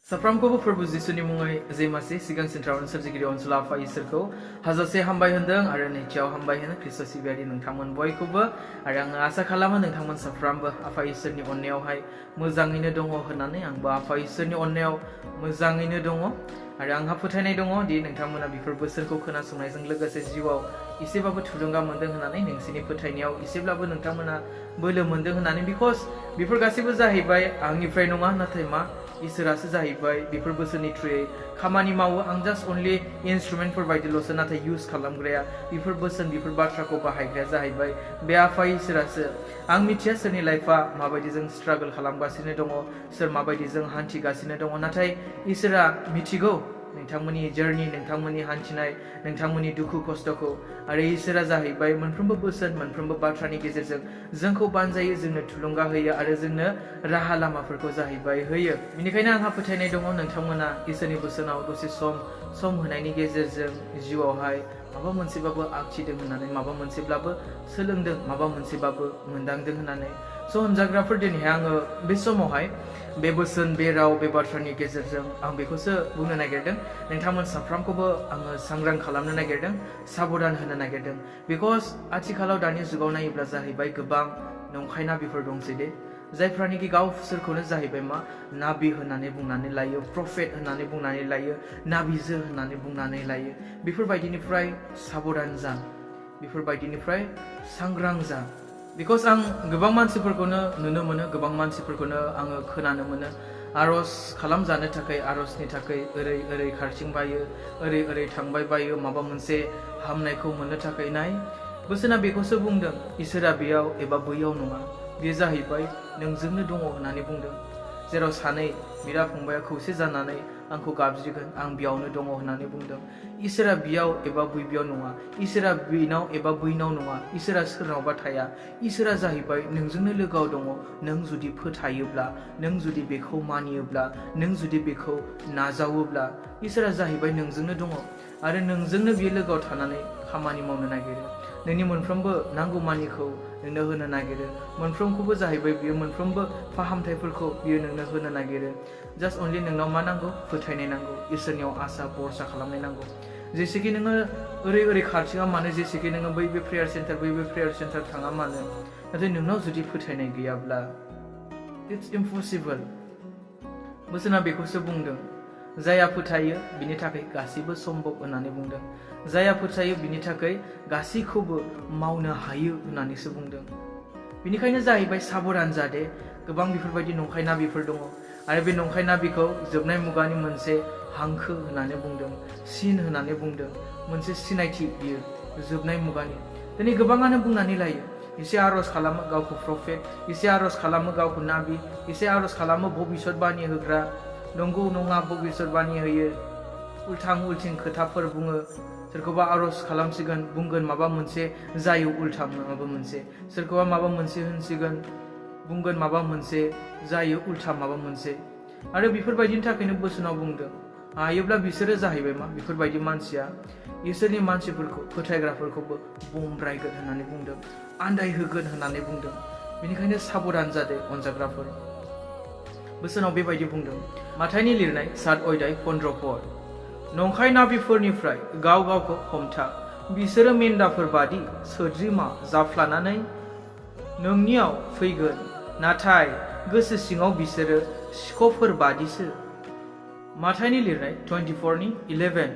साफ्रामखौबो फोरबो जिसुनि मुङै जेमासे सिगां सेन्ट्रावनो सोरजिगिरि अनसुला आफा इसोरखौ हाजासे हामबाय होनदों आरो नैथियाव हामबाय होनो ख्रिस्ट सिबियारि नोंथांमोन बयखौबो आरो आङो आसा खालामो नोंथांमोन साफ्रामबो आफा इसोरनि अननायावहाय मोजाङैनो दङ होननानै आंबो आफा इसोरनि अननायाव मोजाङैनो दङ आरो आंहा फोथायनाय दङ दि नोंथांमोना बेफोर बोसोरखौ खोनासंनायजों लोगोसे जिउआव एसेबाबो थुलुंगा मोनदों होननानै नोंसिनि फोथायनायाव एसेब्लाबो नोंथांमोना बोलो मोनदों होननानै बिकज बेफोर गासैबो जाहैबाय आंनिफ्राय नङा नाथाय मा इसोरासो जाहैबाय बेफोर बोसोरनि थ्रुयै खामानि मावो आं जास्ट अनलि इन्सट्रुमेन्टफोर बायदिल'सो नाथाय इउज खालामग्राया बेफोर बोसोन बेफोर बाथ्राखौ बाहायग्राया जाहैबाय बे आफा इसोरासो आं मिथिया सोरनि लाइफआ माबायदि जों स्ट्रागल खालामगासिनो दङ सोर माबायदि जों हान्थिगासिनो दङ नाथाय इसोरा मिथिगौ नोंथांमोननि जर्नी नोंथांमोननि हान्थिनाय नोंथांमोननि दुखु खस्थ'खौ आरो इसोरा जाहैबाय मोनफ्रोमबो बोसोन मोनफ्रोमबो बाथ्रानि गेजेरजों जोंखौ बानजायो जोंनो थुलुंगा होयो आरो जोंनो राहा लामाफोरखौ जाहैबाय होयो बेनिखायनो आंहा फोथायनाय दङ नोंथांमोना इसोरनि बोसोनाव दसे सम होनायनि गेजेरजों जिउआवहाय माबा मोनसेबाबो आखिदों होननानै माबा मोनसेब्लाबो सोलोंदों माबा मोनसेबाबो मोनदांदों होननानै अनजाग्राफोर दिनैहाय आङो बे समावहाय बे बोसोन बे राव बे बाथ्रानि गेजेरजों आं बेखौसो बुंनो नागिरदों नोंथांमोन साफ्रामखौबो आङो सांग्रां खालामनो नागिरदों साबधान होनो नागिरदों बिकज आथिखालाव दानि जुगाव नायोब्ला जाहैबाय गोबां नंखाय नाबिफोर दंसै दे जायफ्रानिकि गावसोरखौनो जाहैबाय मा नाबि होननानै बुंनानै लायो प्रफेट होननानै बुंनानै लायो नाबिजो होननानै बुंनानै लायो बेफोरबायदिनिफ्राय साबधान जा बेफोरबायदिनिफ्राय सांग्रां जा बिकज आं गोबां मानसिफोरखौनो नुनो मोनो गोबां मानसिफोरखौनो आङो खोनानो मोनो आरज खालामजानो थाखाय आरजनि थाखाय ओरै खारथिंबायो ओरै थांबाय बायो माबा मोनसे हामनायखौ मोननो थाखाय नाय बोसोना बेखौसो बुंदों इसोरा बेयाव एबा बैयाव नङा बे जाहैबाय नोंजोंनो दङ होननानै बुंदों जेराव सानै बिदा फंबाया खौसे जानानै आंखौ गाबज्रिगोन आं बेयावनो दङ होननानै बुंदों इसोरा बेयाव एबा बैयाव नङा इसोरा बेनाव एबा बैनाव नङा इसोरा सोरनावबा थाया इसोरा जाहैबाय नोंजोंनो लोगोआव दङ नों जुदि फोथायोब्ला नों जुदि बेखौ मानियोब्ला नों जुदि बेखौ नाजावोब्ला इसोरा जाहैबाय नोंजोंनो दङ आरो नोंजोंनो बे लोगोआव थानानै खामानि मावनो नागिरो नोंनि मोनफ्रोमबो नांगौमानिखौ नोंनो होनो नागिरो मोनफ्रोमखौबो जाहैबाय बियो मोनफ्रोमबो फाहामथायफोरखौ बियो नोंनो होनो नागिरो जास्ट अनलि नोंनाव मा नांगौ फोथायनाय नांगौ इसोरनियाव आसा भरसा खालामनाय नांगौ जेसेखि नोङो ओरै खारथिङा मानो जेसेखि नोङो बै प्रेयार सेन्टार थाङा मानो नाथाय नोंनाव जुदि फोथायनाय गैयाब्ला इट्स इम्पसिबल बोसोना बेखौसो बुंदों जाया फोथायो बिनि थाखाय गासैबो सम्भब होननानै बुंदों जाया फोथायो बिनि थाखाय गासैखौबो मावनो हायो होननानैसो बुंदों बेनिखायनो जाहैबाय साबधान जादे गोबां बेफोरबायदि नंखाय नाबिफोर दङ आरो बे नंखाय नाबिखौ जोबनाय मुगानि मोनसे हांखो होननानै बुंदों सिन होननानै बुंदों मोनसे सिनायथि बियो जोबनाय मुगानि दिनै गोबाङानो बुंनानै लायो एसे आरज खालामो गावखौ प्रफेट एसे आरज खालामो गावखौ नाबि एसे आरज खालामो भबिष्यतबाणी होग्रा नंगौ नङा भबिष्यतबाणी होयो उल्थिं खोथाफोर बुङो सोरखौबा आरज खालामसिगोन बुंगोन माबा मोनसे जायो उल्था माबा मोनसे सोरखौबा माबा मोनसे होनसिगोन बुंगोन माबा मोनसे जायो उल्था माबा मोनसे आरो बेफोरबायदिनि थाखायनो बोसोनाव बुंदों हायोब्ला बिसोरो जाहैबाय मा बेफोरबायदि मानसिया इसोरनि मानसिफोरखौ फोथायग्राफोरखौबो बमब्रायगोन होननानै बुंदों आन्दाय होगोन होननानै बुंदों बेनिखायनो साबधान जादो अनजाग्राफोर बोसोनाव बेबायदि बुंदों माथाइनि लिरनाय 7 अध्याय 15 पद नंखाय नाबिफोरनिफ्राय गाव गावखौ हमथा बिसोरो मेन्दाफोर बादि सोद्रिमा जाफ्लानानै नोंनियाव फैगोन नाथाय गोसो सिङाव बिसोरो सिख'फोर बादिसो माथाइनि लिरनाय 24:11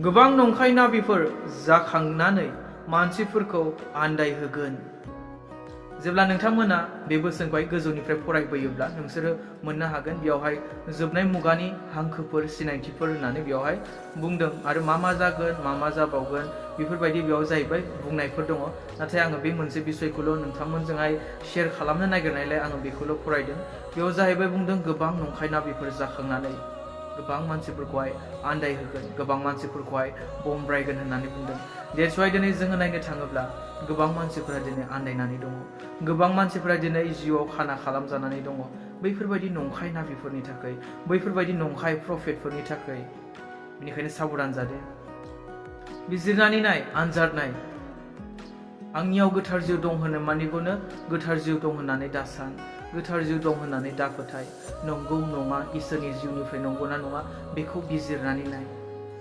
गोबां नंखाय नाबिफोर जाखांनानै मानसिफोरखौ आन्दायहोगोन जेब्ला नोंथांमोना बे बोसोनखौहाय गोजौनिफ्राय फरायबोयोब्ला नोंसोरो मोननो हागोन बेयावहाय जोबनाय मुगानि हांखोफोर सिनायथिफोर होननानै बेयावहाय बुंदों आरो मा जागोन मा जाबावगोन बेफोरबायदि बेयाव जाहैबाय बुंनायफोर दङ नाथाय आङो बे मोनसे बिसयखौल' नोंथांमोनजोंहाय शेयार खालामनो नागिरनायलाय आङो बेखौल' फरायदों बेयाव जाहैबाय बुंदों गोबां नंखाय नाबिफोर जाखांनानै गोबां मानसिफोरखौहाय आन्दायहोगोन गोबां मानसिफोरखौहाय बमब्रायगोन होननानै बुंदों देट्स वाइ दिनै जोङो नायनो थाङोब्ला गोबां मानसिफोरा दिनै आन्दायनानै दङ गोबां मानसिफोरा दिनै जिउआव खाना खालामजानानै दङ बैफोरबायदि नंखाय नाबिफोरनि थाखाय बैफोरबायदि नंखाय प्रफेटफोरनि थाखाय बेनिखायनो साबधान जादो बिजिरनानै नाय आनजाद नाय आंनियाव गोथार जिउ दं होनो मानिखौनो गोथार जिउ दं होननानै दासान गोथार जिउ दं होननानै दा फोथाय नंगौ नङा इसोरनि जिउनिफ्राय नंगौना नङा बेखौ बिजिरनानै नाय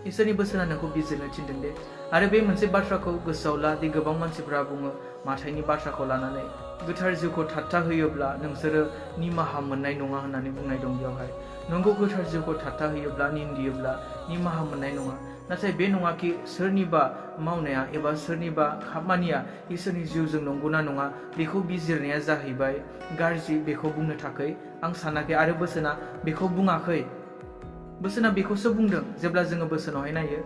इसोरनि बोसोना नोंखौ बिजिरनो थिनदों दे आरो बे मोनसे बाथ्राखौ गोसोआव ला दि गोबां मानसिफ्रा बुङो माथाइनि बाथ्राखौ लानानै गोथार जिउखौ ठाट्टा होयोब्ला नोंसोरो निमाहा मोननाय नङा होननानै बुंनाय दं बेयावहाय नंगौ गोथार जिउखौ ठाट्टा होयोब्ला निन्दियोब्ला निमाहा मोननाय नङा नाथाय बे नङा कि सोरनिबा मावनाया एबा सोरनिबा खामानिया इसोरनि जिउजों नंगौना नङा बेखौ बिजिरनाया जाहैबाय गाज्रि बेखौ बुंनो थाखाय आं सानाखै आरो बोसोना बेखौ बुङाखै बोसोना बेखौसो बुंदों जेब्ला जोङो बोसोनावहाय नायो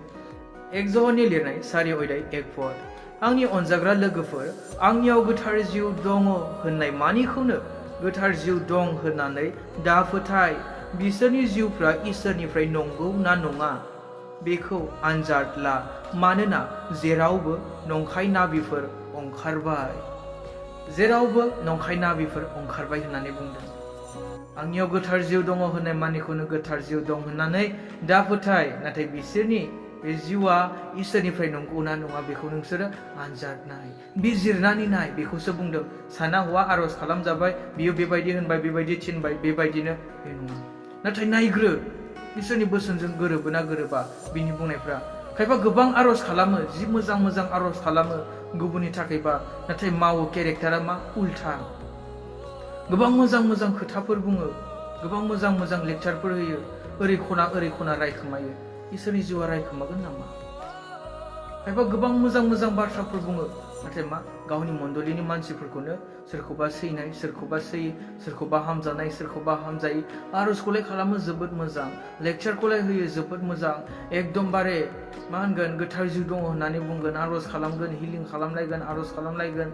एक जहननि लिरनाय 4:1 आंनि अनजाग्रा लोगोफोर आंनियाव गोथार जिउ दङ होननाय मानिखौनो गोथार जिउ दं होननानै दा फोथाय बिसोरनि जिउफ्रा इसोरनिफ्राय नंगौ ना नङा बेखौ आनजाद ला मानोना जेरावबो नंखाय नाबिफोर ओंखारबाय जेरावबो नंखाय नाबिफोर ओंखारबाय होननानै बुंदों आंनियाव गोथार जिउ दङ होननाय मानिखौनो गोथार जिउ दं होननानै दा फोथाय नाथाय बिसोरनि बे जिउआ इसोरनिफ्राय नंगौना नङा बेखौ नोंसोरो आनजाद नाय बिजिरनानै नाय बेखौसो बुंदों साना हौवा आरज खालामजाबाय बियो बेबायदि होनबाय बेबायदि थिनबाय बेबायदिनो बे नङा नाथाय नायग्रो इसोरनि बोसोनजों गोरोबोना गोरोबा बिनि बुंनायफ्रा खायफा गोबां आरज खालामो जि मोजां मोजां आरज खालामो गुबुननि थाखायबा नाथाय मावो केरेक्टारा मा उल्था गोबां मोजां मोजां खोथाफोर बुङो गोबां मोजां मोजां लेक्चारफोर होयो ओरै खना रायखोमायो इसोरनि जिउआ रायखोमागोन नामा खायफा गोबां मोजां मोजां बाथ्राफोर बुङो नाथाय मा गावनि मण्डलिनि मानसिफोरखौनो सोरखौबा सैनाय सोरखौबा सैयै सोरखौबा हामजानाय सोरखौबा हामजायै आरजखौलाय खालामो जोबोद मोजां लेक्चारखौलाय होयो जोबोद मोजां एकदमबारे मा होनगोन गोथार जिउ दङ होननानै बुंगोन आरज खालामगोन हिलिं खालामलायगोन आरज खालामलायगोन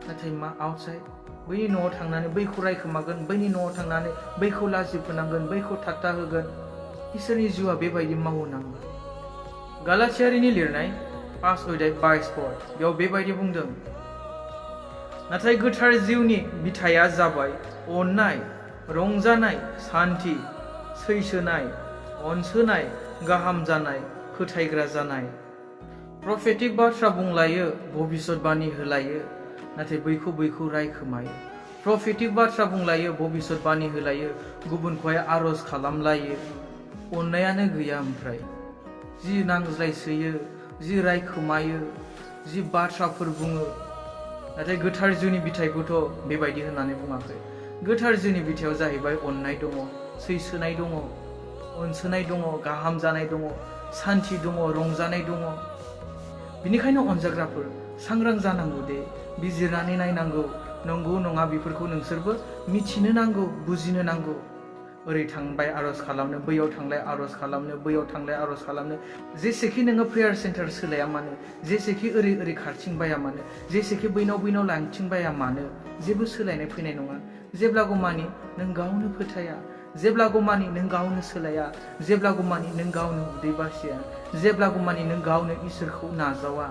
नाथाय मा आउटसाइड बैनि न'आव थांनानै बैखौ रायखोमागोन बैनि न'आव थांनानै बैखौ लाजि फोनांगोन बैखौ ठाट्टा होगोन इसोरनि जिउआ बेबायदि मावो नामा गालाथियारिनि लिरनाय 5:22 बेयाव बेबायदि बुंदों नाथाय गोथार जिउनि बिथाया जाबाय अननाय रंजानाय सान्थि सैसोनाय अनसोनाय गाहाम जानाय फोथायग्रा जानाय प्रफेटिक बाथ्रा बुंलायो भबिष्यतबाणी होलायो नाथाय बैखौ रायखोमायो प्रफेटिक बाथ्रा बुंलायो भबिष्यतबाणी होलायो गुबुनखौहाय आरज खालामलायो अननायानो गैया ओमफ्राय जि नांज्लायसोयो जि रायखोमायो जि बाथ्राफोर बुङो नाथाय गोथार जिउनि बिथाइखौथ' बेबायदि होननानै बुङाखै गोथार जिउनि बिथायाव जाहैबाय अननाय दङ सैसोनाय दङ अनसोनाय दङ गाहाम जानाय दङ सान्थि दङ रंजानाय दङ बिनिखायनो अनजाग्राफोर सांग्रां जानांगौ दे बिजिरनानै नायनांगौ नंगौ नङा बेफोरखौ नोंसोरबो मिथिनो नांगौ बुजिनो नांगौ ओरै थांबाय आरज खालामनो बैयाव थांलाय आरज खालामनो बैयाव थांलाय आरज खालामनो जेसेखि नोङो प्रेयार सेन्टार सोलाया मानो जेसेखि ओरै खारथिंबाया मानो जेसेखि बैनाव लांथिंबाया मानो जेबो सोलायनाय फैनाय नङा जेब्लागौमानि नों गावनो फोथाया जेब्लागौमानि नों गावनो सोलाया जेब्लागौमानि नों गावनो उदै बासिया जेब्लागौमानि नों गावनो इसोरखौ नाजावा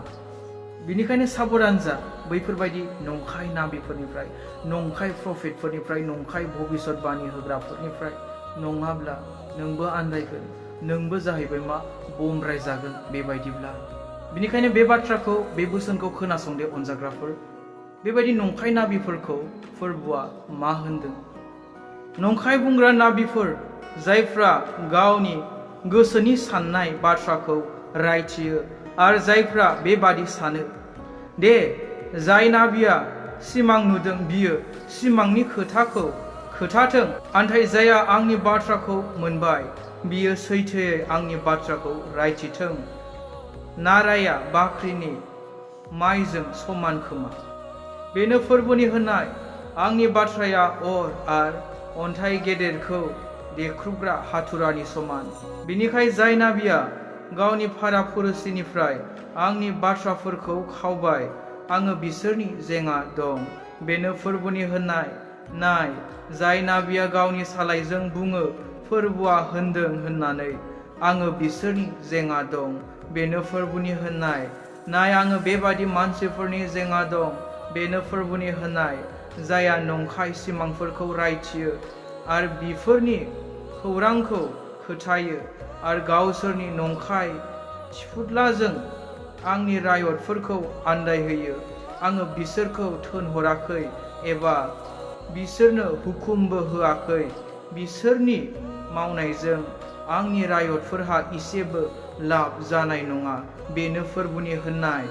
बिनिखायनो साबधान जा बैफोरबायदि नंखाय नाबिफोरनिफ्राय नंखाय प्रफेटफोरनिफ्राय नंखाय भबिष्यतबाणी होग्राफोरनिफ्राय नङाब्ला नोंबो आन्दायगोन नोंबो जाहैबाय मा बमब्राय जागोन बेबायदिब्ला बिनिखायनो बे बाथ्राखौ बे बोसोनखौ खोनासंदे अनजाग्राफोर बेबायदि नंखाय नाबिफोरखौ फोरबुआ मा होनदों नंखाय बुंग्रा नाबिफोर जायफ्रा गावनि गोसोनि साननाय बाथ्राखौ रायथियो आरो जायफ्रा बेबादि सानो दे जाय नाबिया सिमां नुदों बियो सिमांनि खोथाखौ खोथाथों आन्थाय जाया आंनि बाथ्राखौ मोनबाय बियो सैथोयै आंनि बाथ्राखौ रायथिथों नाराया बाख्रिनि माइजों समान खोमा बेनो फोरबोनि होनाय आंनि बाथ्राया अर आरो अन्थाइ गेदेरखौ देख्रुबग्रा हाथुरानि समान बिनिखाय जाय नाबिया गावनि फाराफुरुसिनिफ्राय आंनि बाथ्राफोरखौ खावबाय आङो बिसोरनि जेंगा दं बेनो फोरबोनि होनाय नाय जाय नाबिया गावनि सालायजों बुङो फोरबोआ होनदों होननानै आङो बिसोरनि जेंगा दं बेनो फोरबोनि होनाय नाय आङो बेबादि मानसिफोरनि जेंगा दं बेनो फोरबोनि होनाय जाया नंखाय सिमांफोरखौ रायथियो आरो बिफोरनि खौरांखौ खोथायो आरो गावसोरनि नंखाय थिफुदलाजों आंनि रायतफोरखौ आन्दायहोयो आङो बिसोरखौ थोनहराखै एबा बिसोरनो हुकुमबो होआखै। बिसोरनि मावनायजों आंनि रायतफोरहा इसेबो लाब जानाय नङा। बेनो फोरबुनि होननाय